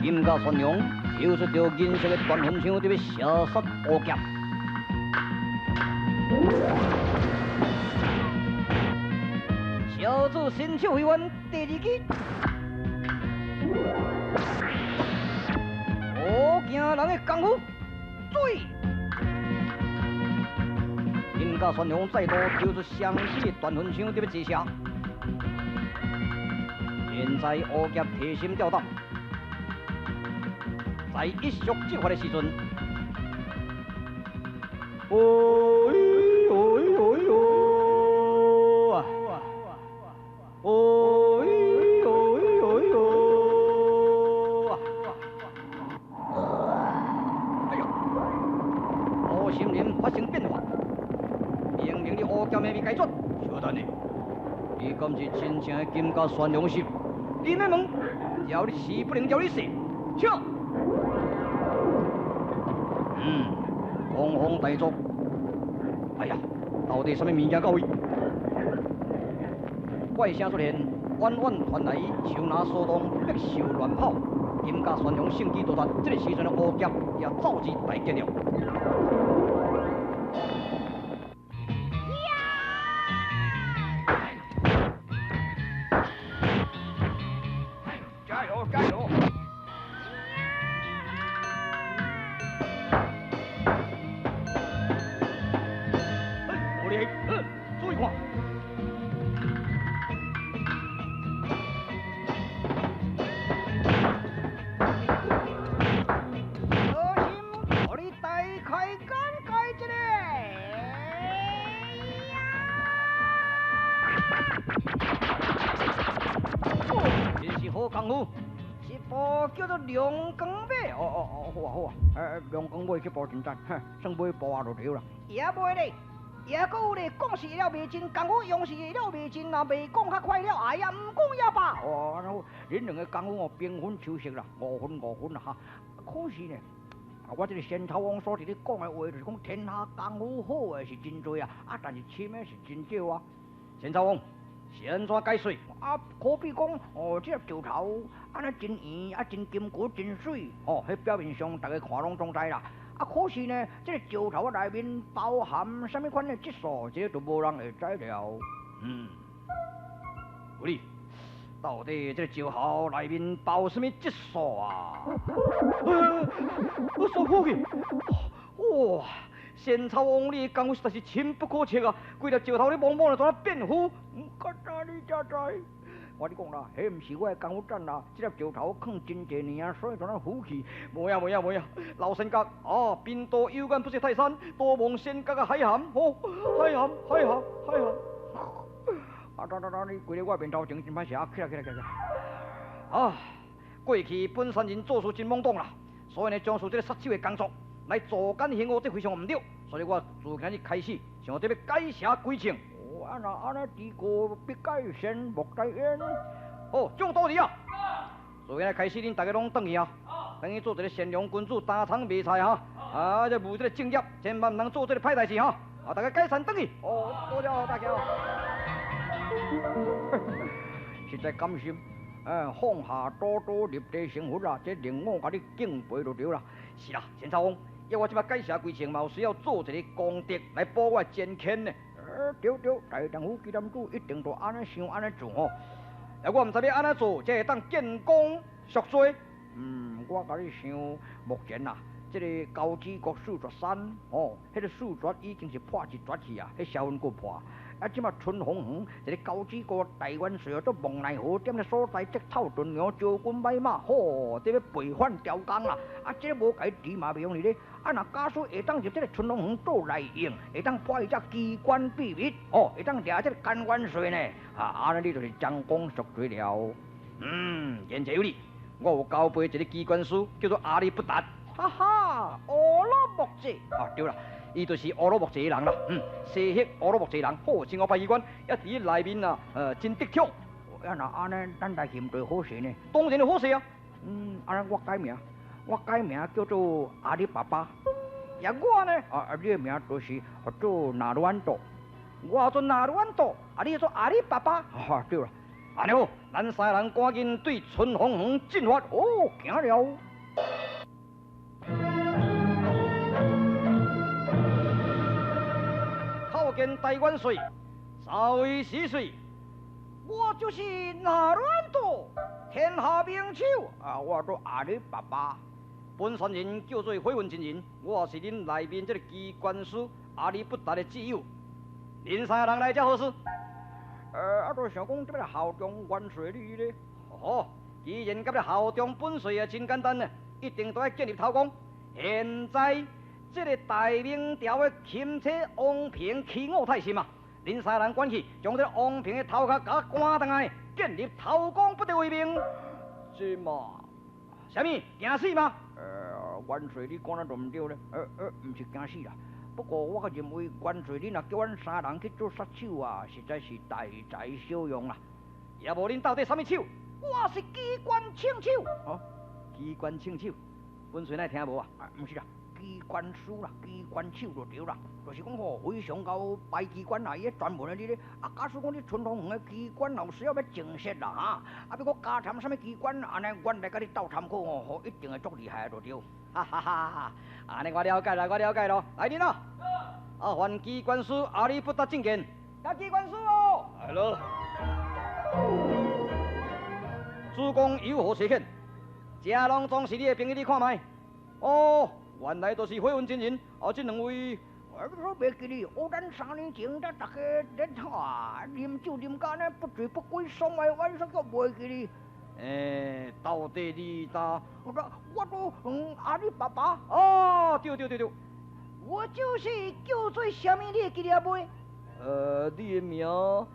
金甲宣扬，抽出著銀色的斷魂槍，欲射殺烏俠。小子身手非凡，第二擊，好驚人的功夫，水！金甲宣扬再度抽出雙支的斷魂槍，欲齊射。現在烏俠提心吊膽，在一觸即發的時陣，哦咿哦咿哦咿哦啊！哦咿哦咿哦咿哦啊！哎呦，烏心人發生變化，明明你烏俠的未解決，小等下，你敢是真正的金甲宣龍心？你免問，饒你死不能饒你死，請。嗯，狂風大作。哎呀，到底啥物物件到位？怪聲出現，遠遠傳來，手拿鎖動，百獸亂跑，金甲宣龍聖機到達，這個時陣的烏俠也走之大吉了。加油加油！好厲害，注意看。小心，予你大開眼界一下！真是好功夫，這步叫做龍光馬。哦哦哦，好啊好啊，龍光馬這步真讚，算買步仔就對啦。也袂咧，也閣有咧，講是會了袂盡，功夫用是會了袂盡，若袂講較快了，哎呀，毋講也罷。哦，按呢好，恁兩個功夫哦，平分秋色啦，五分五分啦哈。可是呢，啊，我這個仙草王所佇咧講的話，就是講天下功夫好的是真濟啊，啊，但是深的是真少啊。仙草王是按怎解說？啊，可比講，哦，這粒石頭按呢真圓，啊，真金骨，真媠，哦，彼表面上逐家看攏總知啦。啊，可是呢，這個石頭內面包含啥物款的質素，這個就無人會知了。嗯，有理。到底這個石頭內面包啥物質素啊？我說好去，哇！仙草王你的功夫實在是深不可測啊！規粒石頭咧茫茫的，怎啊變浮？毋敢知你才知。我跟你講啦，彼毋是我的功夫讚啦，這粒石頭囥真濟年啊，所以怎啊浮去？無影無影無影，老仙閣啊，貧道有眼不識泰山，多望仙閣啊海涵，吼，海涵海涵海涵。啊，等等等，你規个我面頭前真歹勢啊！起來起來起來！啊，過去本山人做事真懵懂啦，所以呢，從事這個殺手的工作來助奸興惡，這非常毋對。所以我自今日開始，想欲改邪歸正。哦，按那按呢，知過必改，善莫大焉。好，眾徒弟啊，自今日開始，恁逐家攏轉去啊，轉去做一個善良君子，擔蔥賣菜哈。啊，這務這個正業，千萬毋通做這個歹代誌哈。啊，逐家解散轉去。哦，多謝大家。實在甘心，放下屠刀立地成佛啦，這令我共你敬陪就對啦。是啦，仙草王。要我這擺改邪歸正嘛，有需要做一個功德來補我的前愆呢。對對，大丈夫既然主一定就按呢想按呢做吼。我毋知欲按怎做，才會當建功贖罪。嗯，我共你想，目前啊，這個交趾國四絕山吼，彼個四絕已經是破一絕去啊，彼銷魂閣破。啊，這馬春風園，一个交趾國大元帥做望奈何踮咧所在積草屯粮，招軍買馬，吼，這欲背反朝綱啦！啊，這个無共伊治嘛袂容易咧。啊，若假使會當入這个春風園做內應，會當破伊這機關秘密，吼，會當掠這个甘元帥呢？啊，按呢你就是將功贖罪了。嗯，言者有理。我有交陪一个機關師，叫做阿里不達。哈哈，阿羅木濟。啊，對啦。伊就是烏魯木齊人啦，嗯，西域烏魯木齊人，好，真烏白機關，也佇內面啊，真得體。啊，若按呢，咱來面對好勢呢？當然是好勢啊。嗯，按呢我改名，我改名叫做阿里巴巴。抑我呢，啊，你的名就是叫做納蘭多。我做纳兰多，啊你做阿里巴巴。哈，對啦，按呢好，咱三个人趕緊對春風園進發。哦，行了。叩見大元帥，三位是誰？我就是納蘭多，天下名手。啊，我做阿里巴巴。本山人叫做火雲真人，我是恁內面這个機關師阿里不達的摯友。恁三个人來這何事？啊，就想講這欲效忠元帥你咧。哦，既然佮欲效忠本帥啊，真簡單啊，一定都愛建立頭功。現在這个大明朝的钦差王平欺我太甚啊！恁三个人趕去，將這个王平的頭殼共我趕轉來，建立頭功不得為名。這嘛，啥物？驚死嗎？元帥你講得都毋對咧。毋是驚死啦。不過我閣認為元帥你若叫阮三人去做殺手啊，實在是大材小用啦。也無恁到底啥物手？我是機關槍手。哦，機關槍手，本帥哪會聽無啊？啊，毋是啦，機關師啦，機關手就對啦。就是講吼，非常𠢕排機關啦，伊咧專門的你咧。啊，假使講你春風園的機關若有需要欲增設啦，哈，啊，欲閣加添啥物機關，按呢，阮來共你鬥參考吼，吼，一定會足厲害的就對。哈哈哈哈！按呢我了解啦，我了解咯。來人啊！啊，還機關師阿里不達覲見。甲機關師哦。來咯。主公有何差遣？這攏總是你的朋友，你看覓？哦，原來都是火雲真人。啊，這兩位，我說袂記哩。哦，咱3年前才逐家咧哈啉酒啉甲按呢不醉不歸，爽歪歪，煞閣袂記哩。欸，到底你呾？我說我都阿里巴巴。哦，對對對對，我就是叫做啥物，你會記得袂？你的名？納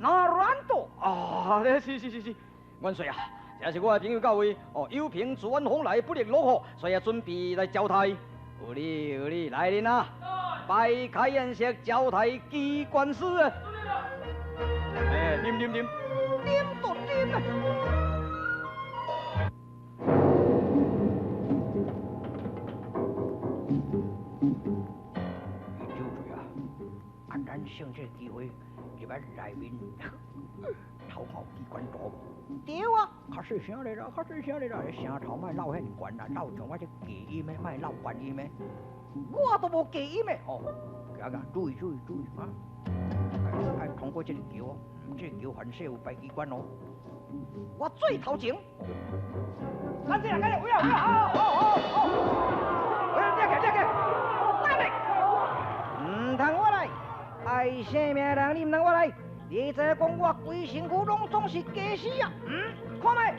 蘭多啊，是是是是，元帥啊，這是我的朋友到位哦，有憑自遠方來，不亦樂乎，所以啊，準備來招待。有禮有禮，來人啊，擺開宴席，招待機關師啊！欸，啉啉啉，啉就啉啊！酒醉啊！啊，咱趁這个機會入來內面偷看機關圖無？對啊，較細聲咧啦，較細聲咧啦，聲頭莫鬧遐爾懸啦，鬧像我這低音的，莫鬧懸音的，我都無低音的哦。行行，注意注意注意啊！愛通過這个橋，這个橋凡勢有排機關哦。我最頭前。趕緊啦，趕緊，不要不要，好好好好。掠起掠起，等下，毋通我來，愛性命人你毋通我來。你知影講我規身軀攏總是家私啊？嗯，看覓，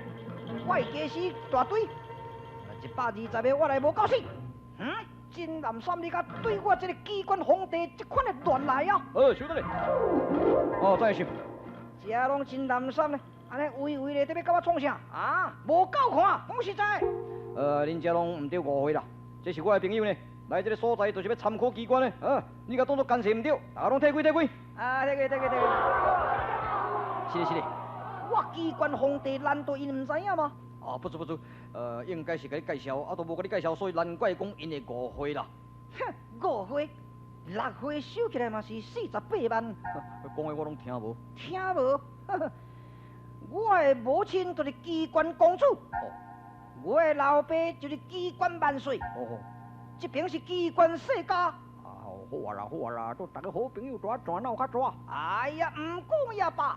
我的家私大堆，120個我來無夠死。嗯，真南山你敢對我這个機關皇帝這款的亂來啊？好，收得咧。哦，再收。這攏真南山咧，按呢圍圍咧，欲共我創啥？啊，無夠看，講實在。恁這攏毋著誤會啦，這是我的朋友呢，來這个所在就是欲參考機關的，啊，你共當作干涉毋對，大家攏退開退開。啊，退開退開退開。是的是的，我機關皇帝難道𪜶毋知影嗎？啊，不知不知，應該是共你介紹，啊，都無共你介紹，所以難怪講𪜶會誤會啦。哼，誤會，六歲收起來嘛是48萬。講的我攏聽無。聽無？我的母親就是機關公主，我的老爸就是機關萬歲。哦，這邊是機關世家。啊，好啊啦，好啊啦，做逐家好朋友，大轉腦較大。哎呀，毋講也罷。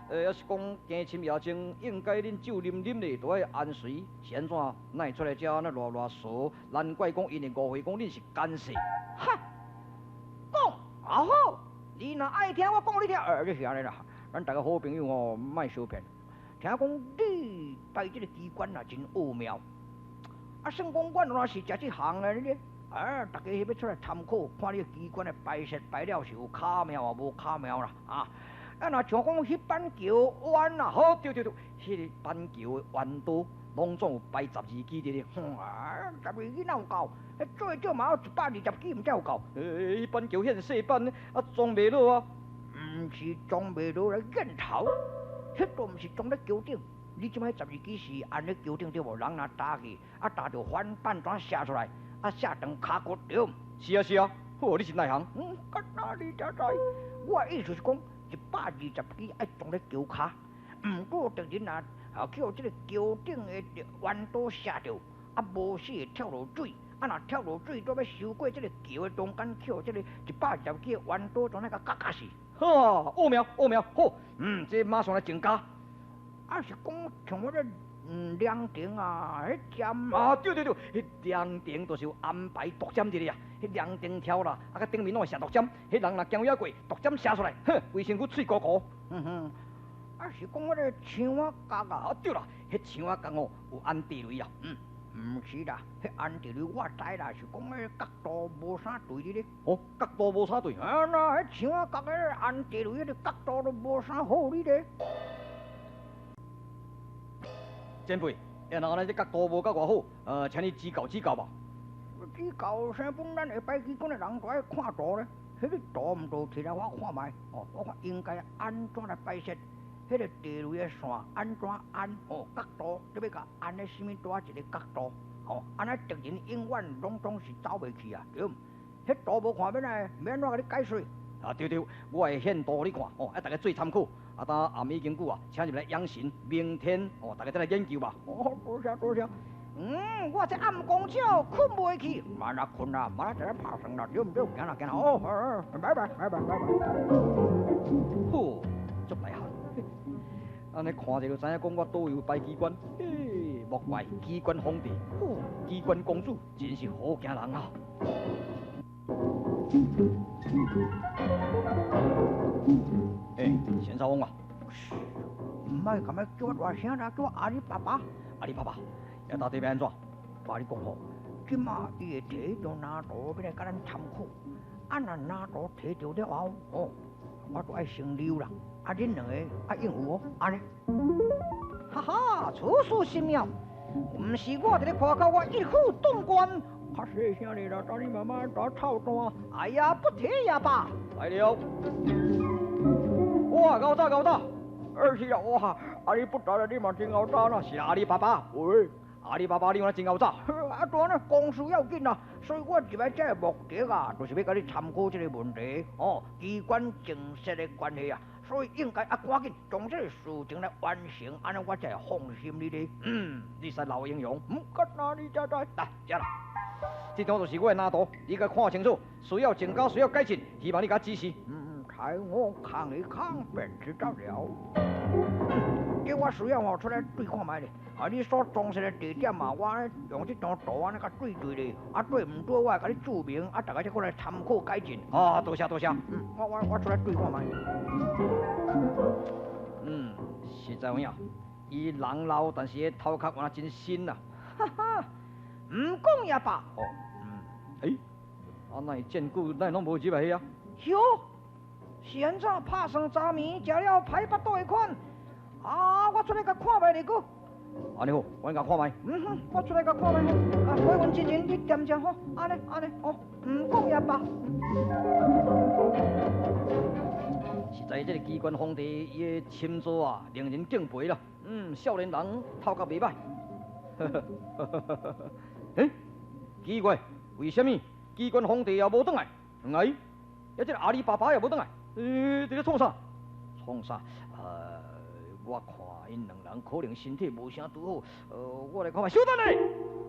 抑是講更深夜鐘，應該恁酒啉啉咧，都愛安睡。是按怎？哪會出來遮按呢囉囉嗦？難怪講𪜶會誤會講恁是奸細。哈，講啊好，你若愛聽我講你聽。你是按呢啦，咱逐家好朋友吼，莫相騙。聽講你擺這个機關啊，真奧妙。啊，算講阮若是食這行的咧，啊，逐家欲出來參考，看你機關的擺設擺了是有巧妙啊，無巧妙啦，啊。啊，若像講彼板橋彎啊，好，對對對，彼个板橋的彎刀攏總有擺12支佇咧，哼啊，12支哪有夠？最少嘛有120支，毋才有夠。彼板橋遐細板，啊，裝袂落啊？毋是裝袂落來癮頭，彼都毋是裝咧橋頂。你這擺12支是按咧橋頂對無？人若踏去，啊，踏著翻板怎射出來？啊，射斷跤骨對？是啊是啊，好，你是內行。嗯，佮哪你才知？我的意思是講，120支愛裝咧橋跤，毋過敵人若啊去予這个橋頂的彎刀射著，啊無死會跳落水，啊若跳落水，拄欲收過這个橋的中間，去予這个一百二十支的彎刀，將來共割割死。好，奧妙奧妙，好，嗯，這馬上來增加。啊是講像彼个涼亭啊，彼針啊，對對對，彼涼亭就是有安排毒針佇咧啊，彼涼亭跳啦，啊，佮頂面攏會射毒針，彼人若驚遐過，毒針射出來，哼，規身軀碎糊糊。嗯哼，啊是講彼個牆仔角啊？啊對啦，彼牆仔角哦有安地雷啊。嗯，毋是啦，彼安地雷我知啦，是講彼個角度無啥對哩咧。哦，角度無啥對。啊那，彼牆仔角彼个安地雷，彼個角度都無啥好哩咧。前輩，若按呢這角度無夠偌好，請你指教指教吧。指教啥本咱下擺機關的人都愛看圖咧，彼个圖毋就提來我看覓，哦，我看應該按怎來擺設，彼个地雷的線按怎按，哦，角度你欲共按咧啥物拄仔一个角度，哦，按呢敵人永遠攏總是走袂去啊，對毋？彼圖無看欲來，欲按怎共你解說？啊對對，我會現圖予你看，哦，啊，大家做參考。啊，等暗暝已經久啊，請入來養神，明天哦，大家再來研究吧。哦，多謝多謝。嗯，我這暗公笑睏袂去，慢啦睏啦，慢啦在拍算啦，對毋對？行啦行啦，哦，好，拜拜拜拜拜拜。好，足內行。按呢看者就知影講我佗位有擺機關，嘿，莫怪機關皇帝，好，機關公主真是好驚人啊！欸，先生翁啊，毋莫共我叫我大聲啦，叫我阿里巴巴。阿里巴巴，遐到底欲按怎？我共你講吼，這馬伊會提彼張藍圖欲來共咱參考，啊若藍圖提著了後，吼，我就愛先溜啦。啊，恁兩個愛應付哦，按呢。哈哈，此事甚妙，毋是我佇咧誇口，我一夫當關。較細聲咧啦，等你媽媽大臭蛋。哎呀，不提也罷。來了。哇，𠢕早𠢕早，二是啊，哇，阿里不達啦，你嘛真𠢕早啦。是阿里巴巴，喂，阿里巴巴，你嘛真𠢕早。啊，當然公事要緊啊，所以我入來這个目的啊，就是欲共你參考這个問題，哦，機關政策的關係啊，所以應該啊趕緊將這个事情來完成，按呢我才會放心你咧。嗯，你是老英雄，嗯，佮哪你才知？來，遮啦，這張就是我的藍圖，你共看清楚，需要增加，需要改進，希望你共指示。嗯，待我看一看便知道了。這我需要吼出來對看覓咧。啊，你所裝設的地點嘛，我用這張圖按呢共對對咧。啊，對毋對，我會共你註明，啊，大家才閣來參考改進。啊，多謝多謝。嗯，我出來對看覓。嗯，實在有影，伊人老，但是彼頭殼原來真新啊。哈哈，毋講也罷。哦，嗯，欸，啊，哪會真久，哪會攏無入來遐？喲，是按怎拍算昨暝食了歹腹肚的款？啊，我出來共看覓咧，閣。按呢好，我共看覓。嗯哼，我出來共看覓。啊，火雲真人，你踮遮吼，按呢按呢，哦，毋講也罷。實在，這个機關皇帝伊的深造啊，令人敬佩啦。嗯，少年人頭殼袂䆀。欸，奇怪，為啥物機關皇帝也無轉來？哎，啊，這个阿里巴巴也無轉來，欸，佇咧創啥？創啥？我看𪜶兩人可能身體無啥拄好，我來看覓。稍等下，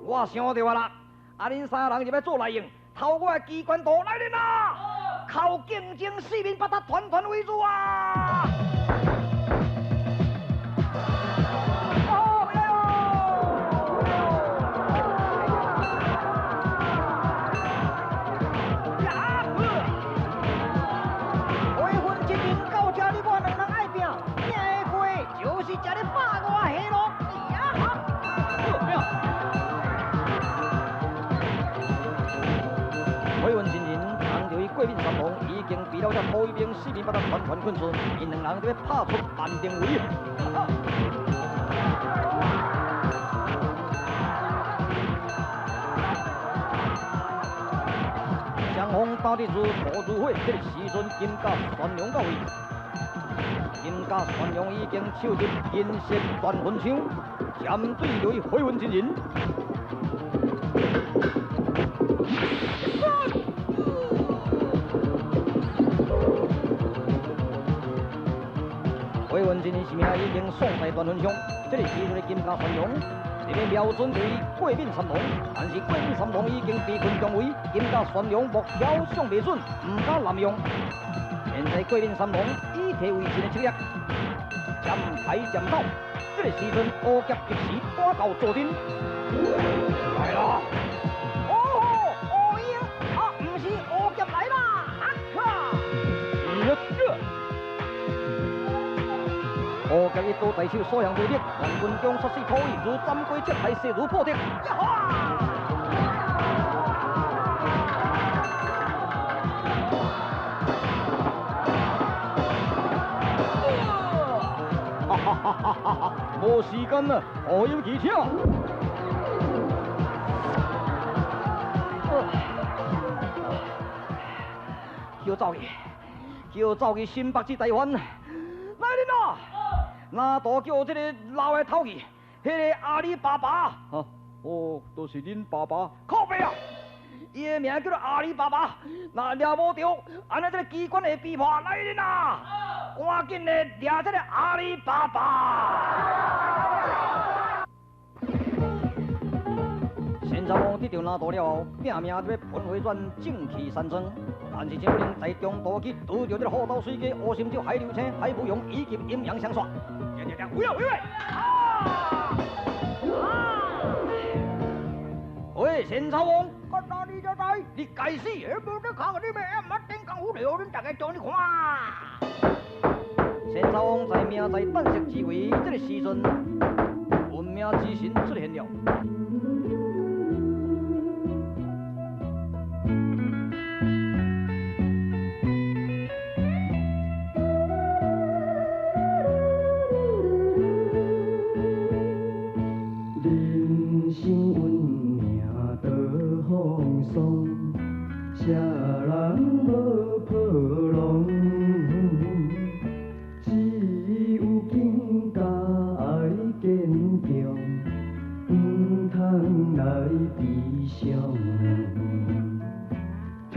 我想著啊啦，啊，恁三个人入來做內應，偷我的機關圖來人啊！靠競爭四面八達，團團圍住啊！已經被了這土匪兵四面八達團團困住，𪜶兩人佇咧拍出萬定圍。雙方打得如火如火，這个時陣金甲宣陽到位，金甲宣陽已經手執銀色斷魂槍，針對落去火雲真人。回文真的性命已经丧在断魂上，这个时阵的金家宣扬，这个瞄准对过敏三郎，但是过敏三郎已经被困重围，金家宣扬目标尚未准，毋敢滥用。现在过敏三郎以退为进的策略，渐开渐走。这个时阵，乌侠及时赶到坐阵，来啦！哦，乌鹰啊，毋是乌侠来啦！啊哈！乌侠一刀在手，所向无敌，万军中杀死土匪，如斩龟切开，势如破竹。呀哈！哈哈哈哈哈！无时间啦，乌有技巧。叫走去，叫走去新北市台湾。来人啊！哪都叫这个老的头去，彼个阿里巴巴。哦，就是恁爸爸。靠北啊！伊的名叫做阿里巴巴，若掠无著，按呢这个机关会逼破。来人啊！赶紧的掠这个阿里巴巴！仙草王得到拿图了后，拼命伫欲分回转正气山庄，但是真不能在中途去拄著这个虎头水鸡、乌心酒、海流星、海不勇以及阴阳双煞。行行行，喂喂喂！啊！喂，仙草王，干哪里才知？你该死！无得看，你欲毋捌顶功夫，留恁大家做你看。仙草王在命在旦夕之位，这个时阵，运命之神出现了。人生运命多风霜，谁人无破浪？只有更加爱坚强，毋通来悲伤。提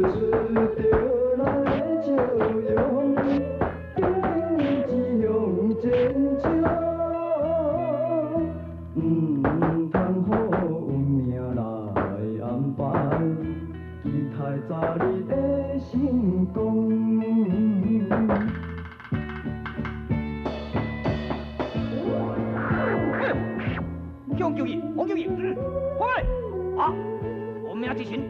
出着咱的笑容，坚定志向前冲，毋通予运命来安排，期待早日的成功。向救伊，王救伊，快！啊，运命之神，运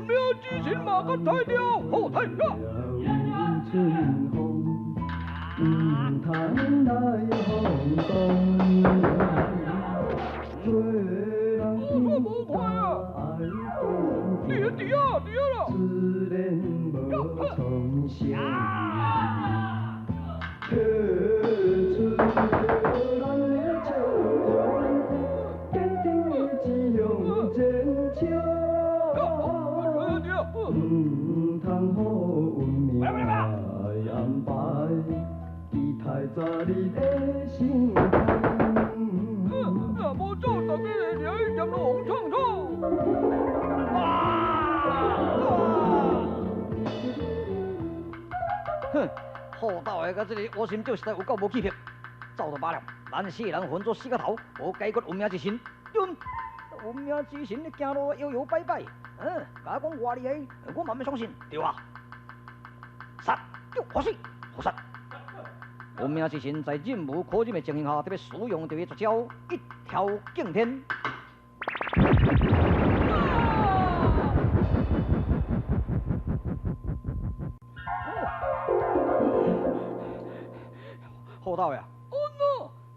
命之神嘛，甲抬掉，好抬啊！春风，毋通来放纵。做人我无快啊！爱伫伫啊，伫啊啦！自然无创伤。提出着咱的笑容，坚定志向前冲。毋通予运命来安排，期待早日的成功。若无走，大家会掠去阎罗王创创。哼，好斗的佮这个乌心酒实在有够无气魄，走就罢了，咱四人分做四个头，无解决运命之神。对，运命之神咧行路摇摇摆摆，共我讲偌厉害，我嘛欲相信，对啊。杀，叫活死，活杀。运命之神在忍无可忍的情形下，特别使用著伊绝招一条敬天。好斗呀！安怎？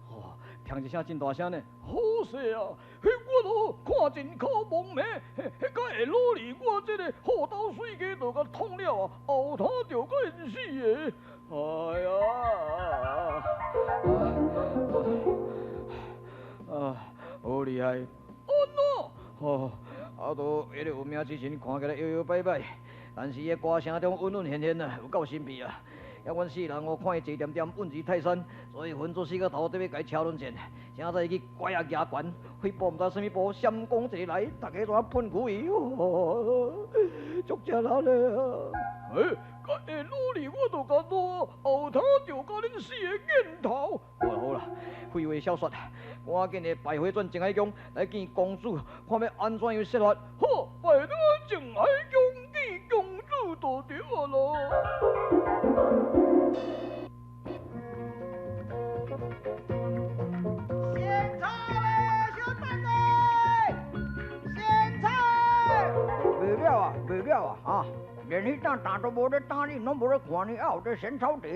哦，听一声真大声呢，好势啊！彼我都看真口蒙暝，彼个会努力，我这个虎头水鸡就共捅了啊，后头就阁因死的。哎呀！啊，好厉害！安怎？哦，啊，都彼个有名之神看起来摇摇摆摆，但是伊的歌声中隐隐现现啊，有够神秘啊！遐阮四人哦，看伊坐恬恬，稳如泰山，所以分做四个头，伫欲共伊车轮战。今仔日去拐啊举悬，彼步毋知啥物步，闪光一个来，逐家怎喷苦伊，足食力咧啊！欸，会努力我就共努，后头就共恁四个瘾头。好啦好啦，废话少说，赶紧的败回转静海宫来见公主，看欲按怎样设法。好，拜转静海宫见公主就对啊咯。仙草嘞，小等嘞，仙草。袂了啊，袂了啊，啊！连彼担担都无咧担你，拢无咧看你，还有这仙草茶。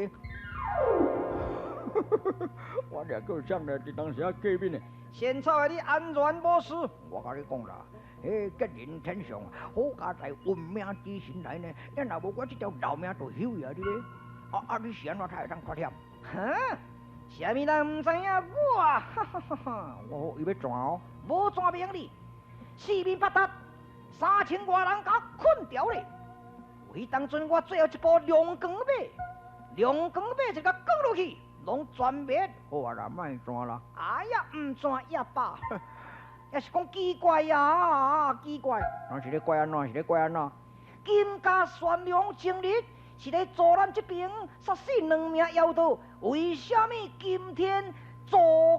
我掠叫啥咧？伫当时啊过敏的。仙草的你安然无事。我共你讲啦，彼吉人天相，好佳哉运命之神来呢。若无我这条老命就休去啊！你咧，啊啊！你是按怎才会当脱险？哈？啥物人毋知影我？哈哈哈哈！我伊欲怎哦？无怎明你，四面八达，3000外人共我困牢咧。彼当阵我最后一步龙光马，龙光马一共卷落去，拢全灭。好啊啦，莫转啦。哎呀，毋转也罢，也是讲奇怪啊，奇怪。那是咧怪按怎？是咧怪按怎？金家玄龙前日是咧阻咱这边杀死两名妖道，为啥物今天坐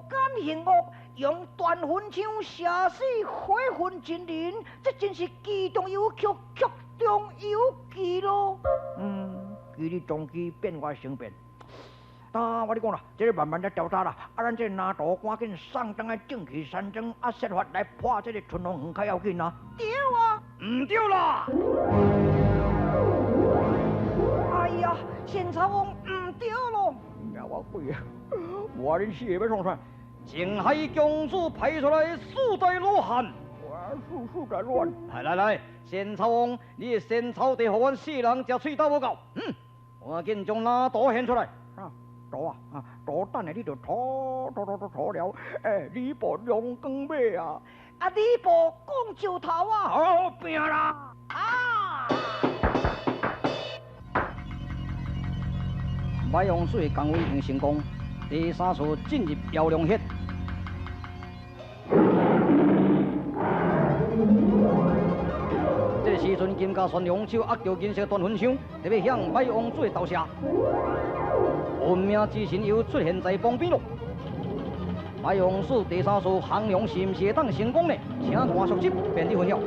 奸行恶，用断魂枪射死火魂真人？这真是奇中有奇，奇中有奇咯。机你终机变化生变。啊，我你讲啦，这个慢慢才调查啦。啊，咱这拿图赶紧送转来正气山庄，啊，设法来破这个春风园较要紧啊。对啊，毋对啦。哎呀，仙草王毋对咯。命我鬼啊！我恁四个欲创啥？静海公主派出来四大罗汉。我四大罗汉。来来来，仙草王，你的仙草茶予阮四人食喙斗无够？嗯，赶紧将拿图献出来。啊，图啊，啊，图等下你就涂涂涂涂涂了。欸，吕布龙光马啊，啊，吕布讲石头啊，好拼啦！啊！马王子的工位已经成功，第三次进入妖龙穴。这个时阵，金家玄龙手握著银色断魂枪，特别向马王子投射。运命之神又出现在旁边咯。马王子第三次行龙是毋是会当成功呢？请看续集，便你分享。